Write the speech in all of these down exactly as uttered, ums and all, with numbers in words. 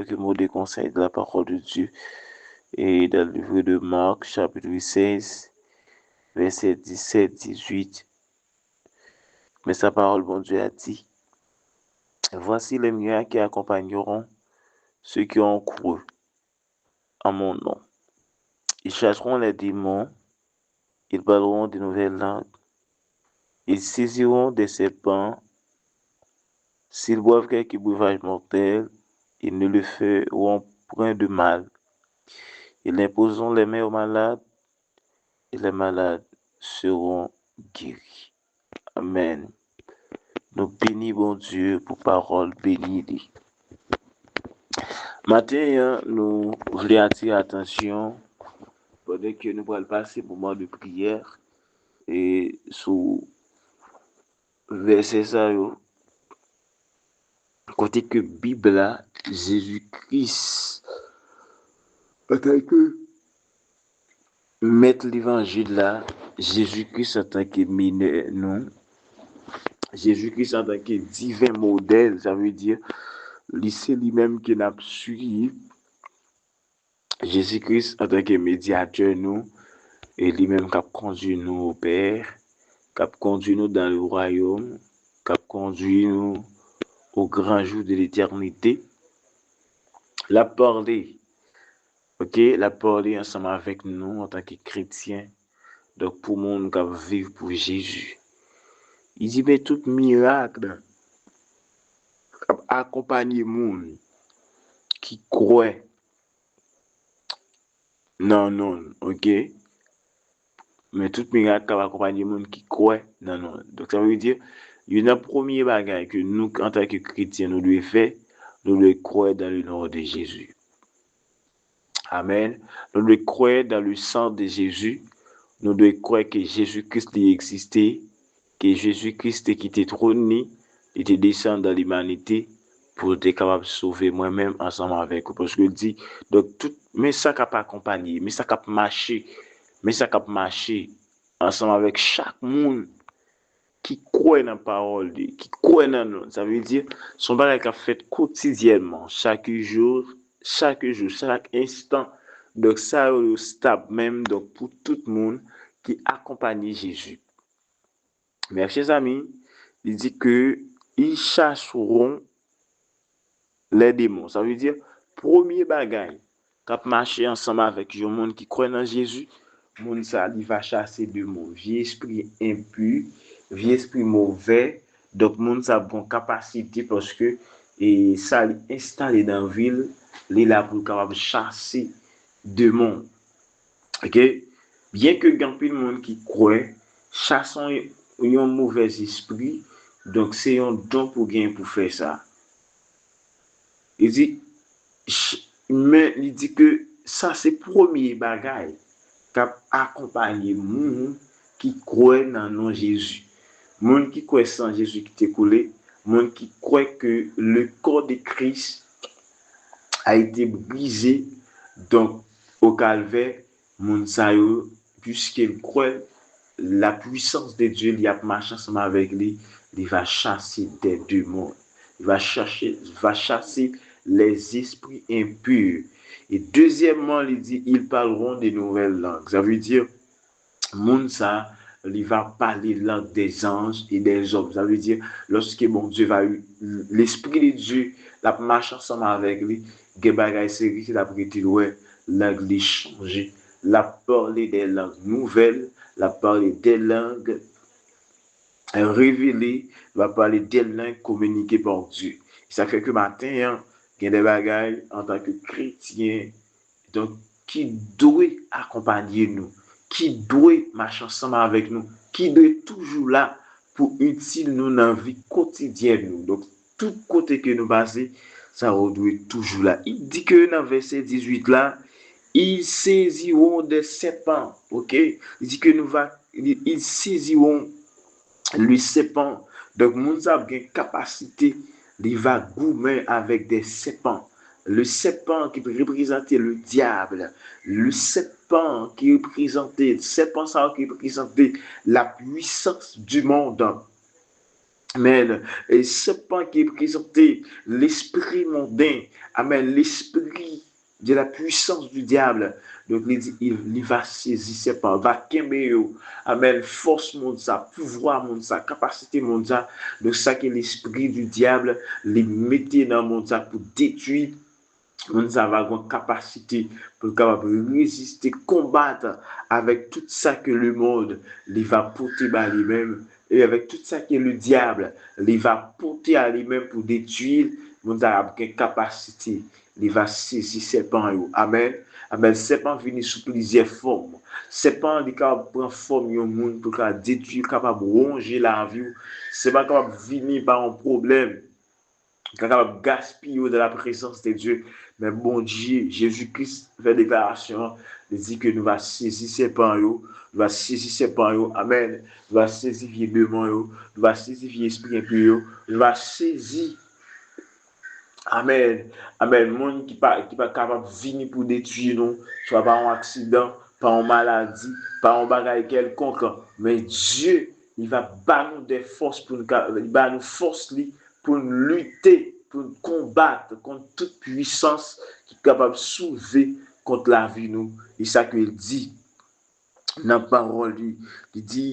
quelques mots de conseil de la parole de Dieu. Et dans le livre de Marc, chapitre seize, verset dix-sept, dix-huit, mais sa parole, Bondye a di, Voici les miracles qui accompagneront ceux qui ont cru en mon nom. Ils chasseront les démons, ils parleront de nouvelles langues, ils saisiront des serpents, s'ils boivent quelque breuvage mortel, ils ne le feront point de mal. Ils imposeront les mains aux malades, et les malades seront guéris. Amèn. Nou beni Bondye pou pawòl beni li. Maten an, nou vle atire atansyon pandan ke nou pral pase moman de priyè e sou vèsè sa yo, kote ke Bib la, Jezi Kris, antanke mèt levanjil la, Jezi Kris antanke menè nou, Jezi Kris antanke diven modèl, sa vle di, li se li menm ke n ap swiv. Jezi Kris antanke medyatè nou, e li menm k ap kondui nou o Pè, k ap kondui nou dans le royaume, k ap kondui nou au grand jour de l'éternité. L ap pale, oke, l ap pale ansanm avèk nou antanke kretyen. Donk, pou moun k ap viv pou Jezi. Li di, men tout mirak k ap akonpanye moun ki kwè nan non l, oke? Men tout mirak k ap akonpanye moun ki kwè nan non l. Donk, sa vle di, youn nan premye bagay ke nou, antanke kretyen, nou dwe fè, nou dwe kwè dans le nom de Jésus. Amèn. Nou dwe kwè dans le sang de Jésus. Nou dwe kwè ke Jezi Kris li egziste, ke Jezi Kris te kite twòn li, li te desann dan limanite pou l te kapab sove mwen menm ansanm avèk ou. Paske l di, donk, tout, men sa k ap akonpanye, men sa k ap mache, men sa k ap mache ansanm avèk chak moun ki kwè nan pawòl li, ki kwè nan non l. Sa vle di, se yon bagay k ap fèt kotidyènman, chak jou, chak jou, chak enstan. Donk, sa yo, yo stab menm, donk, pou tout moun ki akonpanye Jezi. Men, chèzami, li di ke ils chasseront les démons. Sa vle di, premye bagay k ap mache ansanm avèk yon moun ki kwè nan Jezi, moun sa, li va chase demon, vye espri enpi, vye espri movè. Donk, moun sa ap gen yon kapasite paske, e, sa li enstale nan vi l, li la pou l kapab chase demon. Oke? Byenke gen anpil moun ki kwè, chase yon, yon movèz espri, donk se yon don pou gen pou fè sa. Li di, ch-, men li di ke sa se premye bagay k ap akonpanye moun ki kwè nan non Jezi. Moun ki kwè san Jezi ki te koule, moun ki kwè ke le corps de Christ a été brisé, donk, au calvaire, moun sa yo, piske l kwè la puissance de Dieu, li ap mache ansanm avèk li, li va chase des démons, li va chache, va chase les esprits impurs. E dezyèmman, li di, ils parleront de nouvelles langues. Sa vle di, moun sa, li va pale langue des anges et des hommes. Sa vle di, lorsque Bondye va, l'Esprit de Dieu, l ap mache ansanm avèk li, gen bagay serye l ap rete l wè, lang li chanje. L ap pale des langues nouvelles, l ap pale des langues révélées, l ap pale des langues communiquées par Dieu. Sa fè ke maten an, gen de bagay, antanke kretyen, donk, ki dwe akonpanye nou, ki dwe mache ansanm avèk nou, ki dwe toujou la pou itil nou nan vi kotidyèn nou. Donk, tout kote ke nou pase, sa yo dwe toujou la. Li di ke nan vèsè dizuit la, ils saisiront des serpents, oke? Li di ke nou va, ils saisiront le serpent. Donk, moun sa ap gen kapasite, li va goumen avèk des serpents. Le serpent ki reprezante le diable. Le serpent ki reprezante, sèpan sa ki reprezante la puissance du monde. Amèn. E sèpan ki reprezante lespri monden. Amèn. Lespri de la puissance du diable. Donk, li di, il, li va sezi sèpan, va kenbe yo. Amèn. Fòs mond sa, pouvwa mond sa, kapasite mond sa. Donk, sa ke lespri du diable, li mete nan mond sa pou detwi moun sa va gen kapasite pou l kapab reziste, konbat avèk tout sa ke le monde li va pote ba li menm, e avèk tout sa ke le diable li va pote a li menm pou detwi l, moun sa ap gen kapasite, li va sezi sèpan yo. Amèn. Amèn. Sèpan vini sou plizyè fòm. Sèpan li kapab pran fòm yon moun pou l ka detwi, kapab wonje lavi w. Sèpan kapab vini pa yon pwoblèm. Ka kapab gaspiye w dans la présence de Dieu. Men Bondye, Jezi Kris fè deklarasyon an, li di ke nou va sezi sèpan yo, nou va sezi sèpan yo, amèn, nou va sezi vye demon yo, nou va sezi vye espri enpi yo, nou va sezi, amèn, amèn, moun ki pa, ki pa kapab vini pou detwi nou, swa pa yon aksidan, pa yon maladi, pa yon bagay kèlkonk, men Dye, li va ba nou de fòs pou nou ka, li ba nou fòs li pou n lite, pou n konbat kont tout pwisans ki kapab soulve kont lavi nou. E sa ke l di nan pawòl li, li di,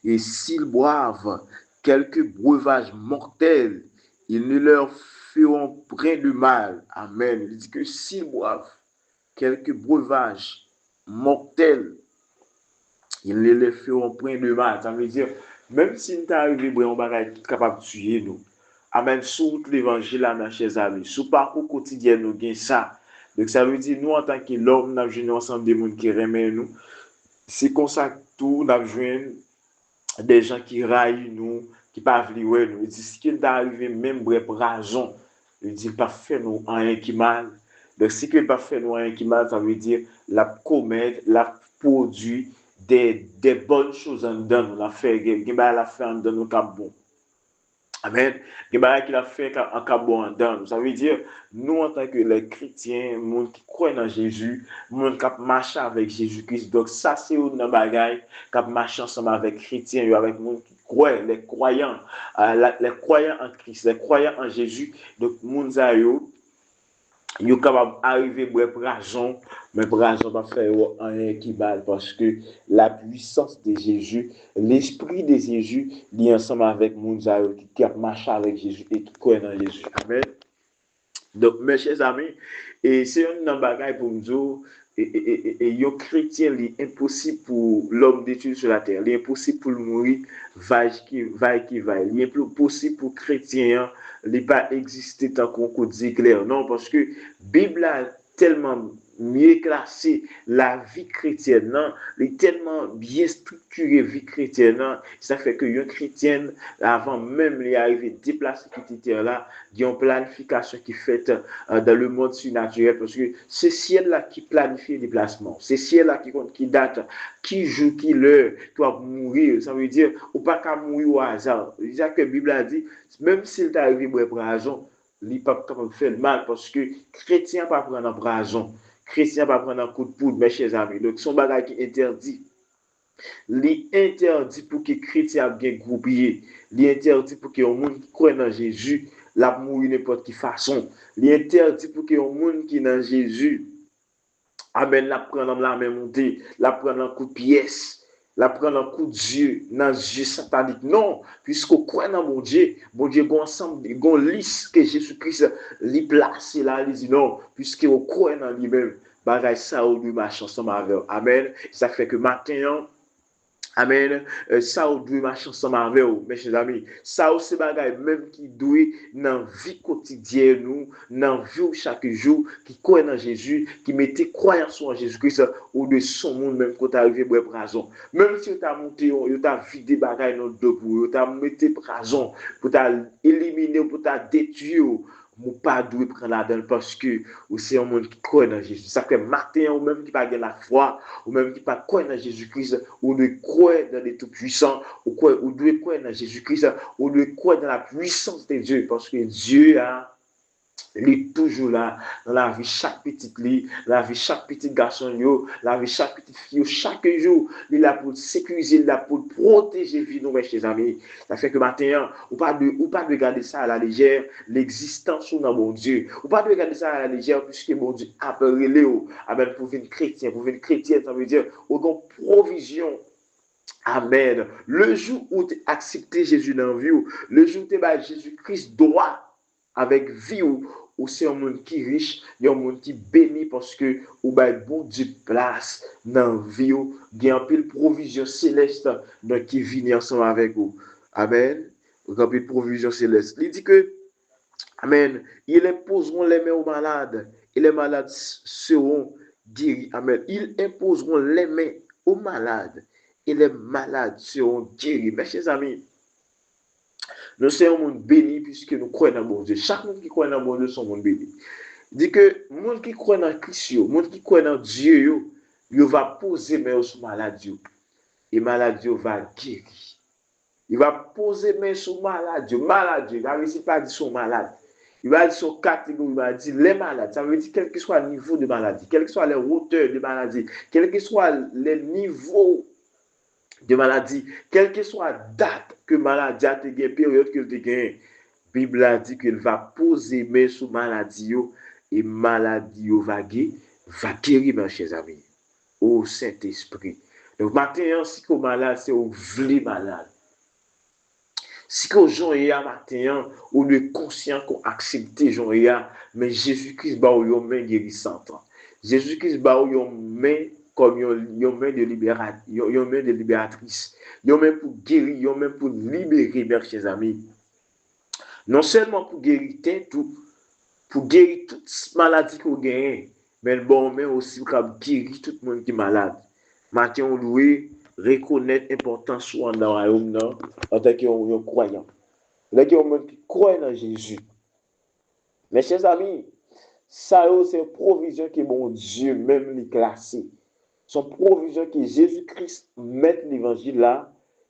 et s'ils boivent quelque breuvage mortel, ils ne leur feront point de mal. Amèn. Li di ke s'ils boivent quelque breuvage mortel, ils ne leur feront point de mal. Sa vle di, menm si n ta rive bwè yon bagay ki kapab tiye nou, amèn, sou wout levanjil la, mè chè zami, sou pakou kotidyèn nou gen sa. Donk, sa vle di, nou, antanke lòm, n ap jwenn yon ansanm de moun ki renmen nou. Se konsa tou, n ap jwenn de jan ki rayi nou, ki pa vle wè nou. Li di, si ke l ta rive menm bwè pwazon, li di, l p ap fè nou anyen ki mal. Donk, si ke l p ap fè nou anyen ki mal, sa vle di, l ap komèt, l ap pwodui de, de bòn choz anndan nou. L ap fè, gen, gen bagay l ap fè anndan nou k ap bon. Amèn. Gen bagay ki l ap fè ka, k ap bon anndan nou. Sa vle di, nou, antanke lè kretyen, moun ki kwè nan Jezi, moun k ap mache avèk Jezi Kris. Donk, sa se youn nan bagay k ap mache ansanm avèk kretyen yo, avèk moun ki kwè, les croyants, euh, la- les croyants en Christ, les croyants en Jésus. Donk, moun sa yo, yo kapab arive bwè pwazon, men pwazon p ap fè yo anyen ki mal, paske la puissance de Jésus, l'esprit de Jésus, li ansanm avèk moun sa yo ki, ki ap mache avèk Jezi e ki kwè nan Jezi. Amèn. Donk, mè chè zami, e se youn nan bagay pou m di w, e, e, e, e, e yon kretyen, li enposib pou l'homme de Dieu sur la terre. Li enposib pou l mouri, vay ki, vay ki vay. Li enposib pou kretyen an, li pa egziste tankou yon kout zeklè. Non, paske Bib la tèlman mye klase lavi kretyèn nan, li tèlman byen estrikire vi kretyèn nan, sa fè ke yon kretyen, avan menm li arive deplase kite tè la, gen yon planifikasyon ki fèt, euh, dans le monde surnaturel, paske se syèl la ki planifye deplasman w, se syèl la ki konn ki dat, ki jou, ki lè ke w ap mouri. Sa vle di, ou pa ka mouri o aza. Se sa ke Bib la di, menm si l ta rive bwè pwazon, li p ap kapab fè l mal, paske kretyen an pa pran nan pwazon. Kretyen an pa pran nan kout poud, mè chè zami. Donk, se yon bagay ki entèdi. Li entèdi pou ke kretyen ap gen gwo pye. Li entèdi pou ke yon moun ki kwè nan Jezi, l ap mouri nenpòt ki fason. Li entèdi pou ke yon moun ki nan Jezi, amèn, l ap pran nan lame moute, l ap pran nan kout pyès, l ap pran nan kout zye, nan zye satanik. Non, piske w kwè nan Bondye, Bondye gen yon ansanm, gen yon lis ke Jezi Kris li plase la, li di non, piske w kwè nan li menm, bagay sa yo dwe mache ansanm avè w. Amèn. Sa k fè ke maten an, amèn, euh, sa yo dwe mache ansanm avè w, mè chè zami. Sa yo se bagay menm ki dwe nan vi kotidyèn ou, nan vi w chak jou, ki kwè nan Jezi, ki mete kwayans ou an Jezi Kris, ou dwe se yon moun menm ke w ta rive bwè pwazon. Menm si yo ta moute, yo, yo ta vide bagay nan do pou ou, yo ta mete pwazon pou ta elimine w, pou ta detwi w, ou pa dwe pran ladan l paske ou se yon moun ki kwè nan Jezi. Sa k fè maten an, ou menm ki pa gen lafwa, ou menm ki pa kwè nan Jezi Kris, ou dwe kwè dans le Tout-Puissant, ou kwè, ou dwe kwè nan Jezi Kris, ou dwe kwè dans la puissance de Dieu, paske Dye a, Li toujou la nan lavi chak pitit li, lavi chak pitit gason yo, lavi chak pitit fi yo. Chak jou, li la pou l sekirize, li la pou l pwoteje vi nou, mèchèzami. Sa fè ke maten an, ou pa dwe, ou pa dwe gade sa alalejè, legzistans ou nan Bondye. Ou pa dwe gade sa alalejè, piske Bondye ap rele w, amèn, pou vin kretyen. Pou vin kretyen, sa vle di, ou gen pwovizyon. Amèn. Le jou ou te aksepte Jezi nan vi w, le jou ou te bay Jezi Kris dwa avèk vi w, ou se yon moun ki rich, yon moun ki beni, paske ou bay Bondye plas nan vi w. Gen anpil pwovizyon selès nan ki vini ansanm avèk ou. Amèn. Gen anpil pwovizyon selès. Li di ke, amèn, ils imposeront les mains aux malades, et les malades seront guéris. Amèn. Ils imposeront les mains aux malades, et les malades seront guéris. Mèchèzami, nou se yon moun beni piske nou kwè nan Bondye. Chak moun ki kwè nan Bondye se yon moun beni. Di ke moun ki kwè nan Kris yo, moun ki kwè nan Dye yo, yo va poze men yo sou malad yo. E malad yo va geri. Li va poze men sou malad yo. Malad yo, la vle di pa di se yon malad. Li va di se yon kategori, li va di les malades. Sa vle di kèlkeswa nivo de maladi, quelle que soit la hauteur de maladie, quel que soit le niveau de maladie, kèlkeswa dat ke maladi a te gen, peryòd ke l te gen, Bib la di ke l va poze men sou maladi yo, e maladi yo va ge, va geri, mèchèzami. O Sentespri. Donk, maten an, si ke w malad, se ou vle malad. Si ke w jan w ye a maten an, ou dwe konsyan ke w aksepte jan w ye a, men Jezi Kris ba w yon men gerisant. Jezi Kris ba w yon men kòm yon, yon men de libera-, yon, yon men de liberatris. Yon men pou geri, yon men pou libere, mèchèzami. Non sèlman pou geri tèt ou, pou geri tout maladi ke w genyen, men l ba w men osi pou kab geri tout moun ki malad. Maten, ou dwe rekonèt enpòtans ou anndan wayòm nan antanke yon, yon kwayan. Antanke yon moun ki kwè nan Jezi. Mèchèzami, sa yo se pwovizyon ke Bondye menm li klase. Se yon pwovizyon ke Jezi Kris, mèt levanjil la,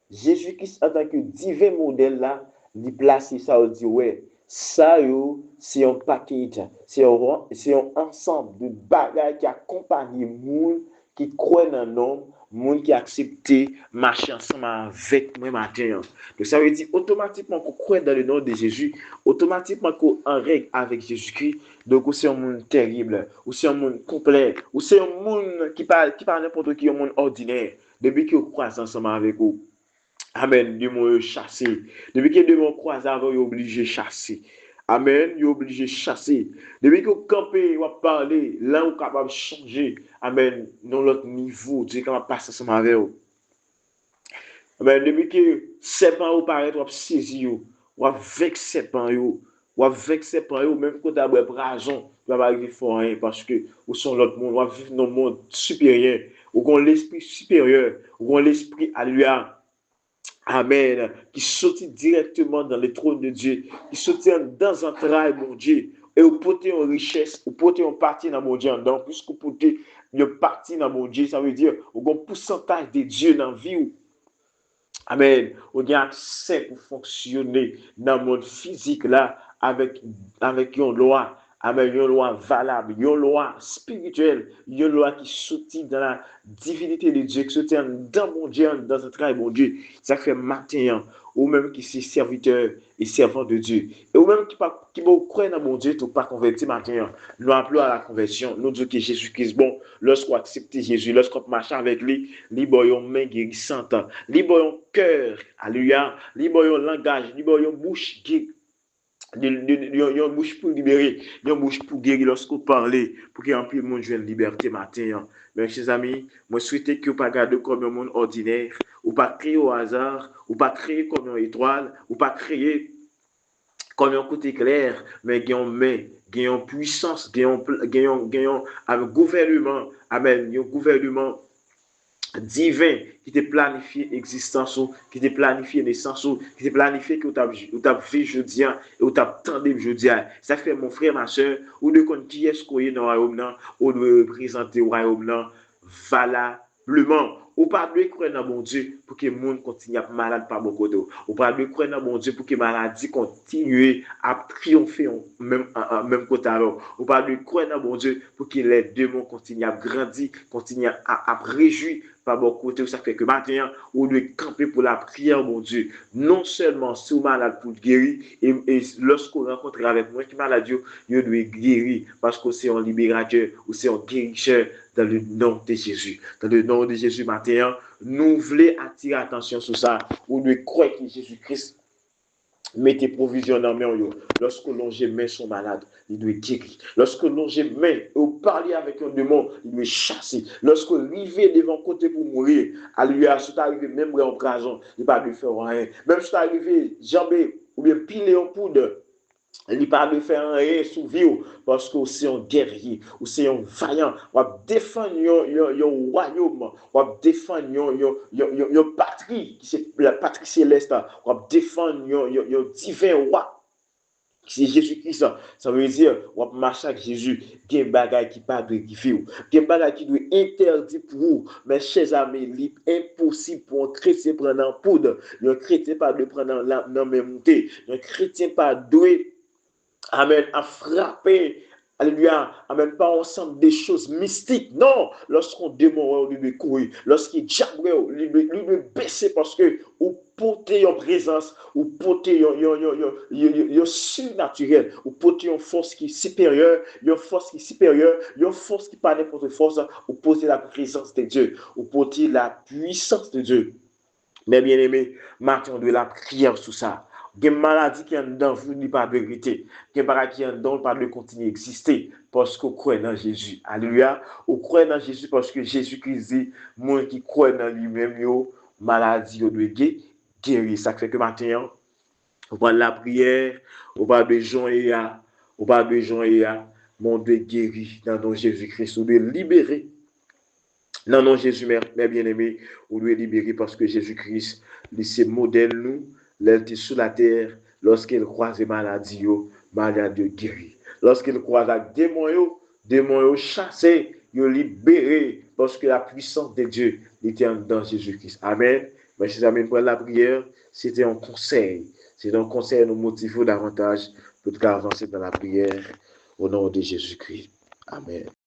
Jezi Kris antanke diven modèl la, li plase sa yo, di, wè, sa yo se yon package, se yon, se yon ansanm de bagay ki akonpanye moun ki kwè nan non m, moun ki aksepte mache ansanm avèk mwen maten an. Donk, sa vle di, otomatikman ke w kwè dans le nom de Jésus, otomatikman ke w an règ avèk Jezikri, donk, ou se yon moun terib, ou se yon moun konplè, ou se yon moun ki pa, ki pa nenpòt ki, yon moun òdinè. Depi ke yo kwaze ansanm avèk ou, amèn, demon yo chase. Depi ke demon kwaze avè w, yo oblije chase. Amèn, yo oblije chase. Depi ke w kanpe, w ap pale, lang ou kapab chanje. Amèn, nan lòt nivo, Dye kapab pase ansanm avè w. Amèn, depi ke sèpan yo parèt, w ap sezi yo, w ap venk sèpan yo, w ap venk sèpan yo, menm ke w ta bwè pwazon, yo pa rive fè w anyen, paske ou se yon lòt moun, w ap viv nan yon mond siperyè, ou gen yon lespri siperyè, ou gen yon lespri, alelouya, amèn, ki soti dirèkteman dans le trône de Dieu, ki soti anndan zantray Bondye, e ou pote yon richès, ou pote yon pati nan Bondye anndan w, piske ou pote yon pati nan Bondye, sa vle di, ou gen yon pousantaj de Dye nan vi w. Amèn. Ou gen aksè pou fonksyone nan mond fizik la avèk, avèk yon lwa. Amèn. Yon lwa valab, yon lwa espirityèl, yon lwa ki soti dans la divinité de Dieu, ki soti anndan Bondye, anndan zantray Bondye. Sa k fè maten an, ou menm ki se sèvitè e sèvan de Dye, e ou menm ki pa, ki pa kwè nan Bondye tou, pa konvèti maten an, nou aple w a la konvèsyon. Nou di w ke Jezi Kris bon. Lòske w aksepte Jezi, lòske w ap mache avèk li, li ba w yon men gerisant. Li ba w yon kè, alelouya. Li ba w yon langaj, li ba w yon bouch ki, de, de, de, yon, yon bouch pou libere, yon bouch pou geri lòske w pale, pou ke anpil moun jwenn libète maten an. Men, chèzanmi, mwen swete ke w pa gade w kòm yon moun òdinè, ou pa kreye o aza, ou pa kreye kòm yon etwal, ou pa kreye kòm yon kout eklè, men gen yon men, gen yon pwisans, gen yon pl-, gen yon, gen yon, amèn, gouvèneman, amèn, yon gouvèneman diven ki te planifye egzistans ou, ki te planifye nesans ou, ki te planifye ke w t ap, w t ap viv jodi a e w t ap tande m jodi a. Sa k fè, mon frè, ma sè, ou dwe konn kiyès ke w ye nan wayòm nan, ou dwe reprezante wayòm nan valableman. Ou pa dwe kwè nan Bondye pou ke moun kontinye ap malad pa bò kote w. Ou pa dwe kwè nan Bondye pou ke maladi kontinye ap triyonfe menm, menm kote avè w. Ou pa dwe kwè nan Bondye pou ke lè demon kontinye ap grandi, kontinye ap, ap rejwi pa bò kote w. Sa k fè ke maten an, ou dwe kanpe pou lapriyè, Bondye. Non sèlman si w malad pou w geri, e, e lòske w rankontre avèk moun ki malad yo, yo dwe geri, paske w se yon liberatè, ou se yon gerisè, dans le nom de Jésus. Dans le nom de Jésus, maten an, nou vle atire atansyon sou sa. Ou dwe kwè ke Jezi Kris mete pwovizyon nan men w yo. Lòske w lonje men sou malad, li dwe geri. Lòske w lonje men e w pale avèk yon demon, li dwe chase. Lòske w rive devan kote pou mouri, alelouya, si w ta rive menm bwè yon pwason, li pa dwe fè w anyen. Menm si w ta rive janbe oubyen pile yon poud, li pa dwe fè anyen sou vi w, paske w se yon gèrye, ou se yon vayan, w ap defann yon, yon, yon wayòm, w ap defann yon, yon, yon, yon, yon patri ki se la patri selès la, w ap defann yon, yon, yon diven wa ki se Jezi Kris. Sa vle di, w ap mache ak Jezi, gen bagay ki pa dwe rive w, gen bagay ki dwe entèdi pou ou, men chèzame, li enposib pou yon kretyen pran nan poud, yon kretyen pa dwe pran nan, nan, nan men moute, yon kretyen pa dwe amèn, ap frape, alelouya, amèn, pa yon ansanm de choz mistik. Non, lòske yon demon wè w, li dwe kouri. Lòske dyab wè w, li dwe, li dwe bese, paske ou pote yon prezans, ou pote yon, yon, yon, yon, yon, yon, yon sinatirèl, ou pote yon fòs ki siperyè, yon fòs ki siperyè, yon fòs ki pa nenpòt fòs, ou pote la prezans de Dye, ou pote la pwisans de Dye. Men byeneme, maten an, w dwe lapriyè sou sa. Gen maladi ki anndan vi w, li pa dwe rete. Gen bagay ki anndan w, li pa dwe kontinye egziste. Paske w kwè nan Jezi. Alelouya. Ou kwè nan Jezi paske Jezi Kris di, moun ki kwè nan li menm yo, maladi yo dwe ge-, geri. Sa k fè ke maten an, ou pral lapriyè, ou pa dwe jan w ye a, ou pa dwe jan w ye a, men w dwe geri nan non Jezi Kris. Ou dwe libere. Nan non Jezi, mè, mè byeneme, ou dwe libere paske Jezi Kris, li se modèl nou. Lè l te sou latè, lòske l kwaze maladi yo, maladi yo geri. Lòske l kwaze ak demon yo, demon yo chase, yo libere, paske la puissance de Dieu, li te anndan Jezi Kris. Amèn. Mè chèzami, n pral lapriyè, se te yon konsèy. Se te yon konsèy, nou motive w davantaj pou w ka avanse nan lapriyè, au nom de Jésus-Christ. Amèn.